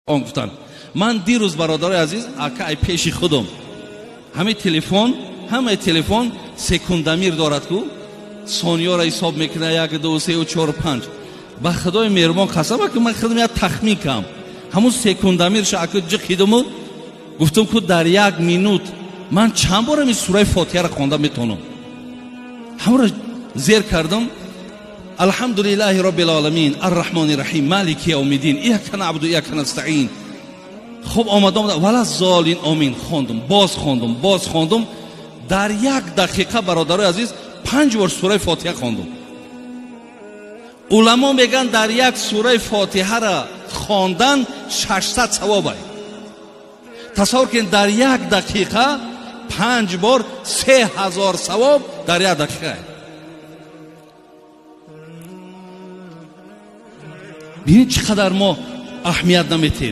Он гуфтанд. Ман дирӯз, бародарои азиз, ака, ай пеши худам ҳамаи телефон, ҳамаи телефон секундамир дорад, ку сониёро ҳисоб мекунад: як, ду, сеу, чор, панҷ. Ба худои меҳрубон қасам, ки ман худам як тахмин кам, ҳамун секундамирша ака ҷиқидуму гуфтам, ку дар як минут ман чанд бор ҳамин сураи Фотиҳаро хонда метавонам. Ҳамонро зер кардам: Алҳамдулиллаҳи роббил оламин, арраҳмони раҳим, малики явмиддин, ияка наъбуду ияка настаин. Хуб, омада омада вала золин, омин хондум, боз хондум, боз хондум. Дар як дақиқа, бародарои азиз, панҷ бор сураи Фотиҳа хондум. Уламо мегӯянд, дар як сураи Фотиҳара хондан 600 савобай. Тасаввур кунед, дар як дақиқа панҷ бор, 3000 савоб дар як дақиқа. Бинед, чӣ қадар мо аҳамият наметиҳем.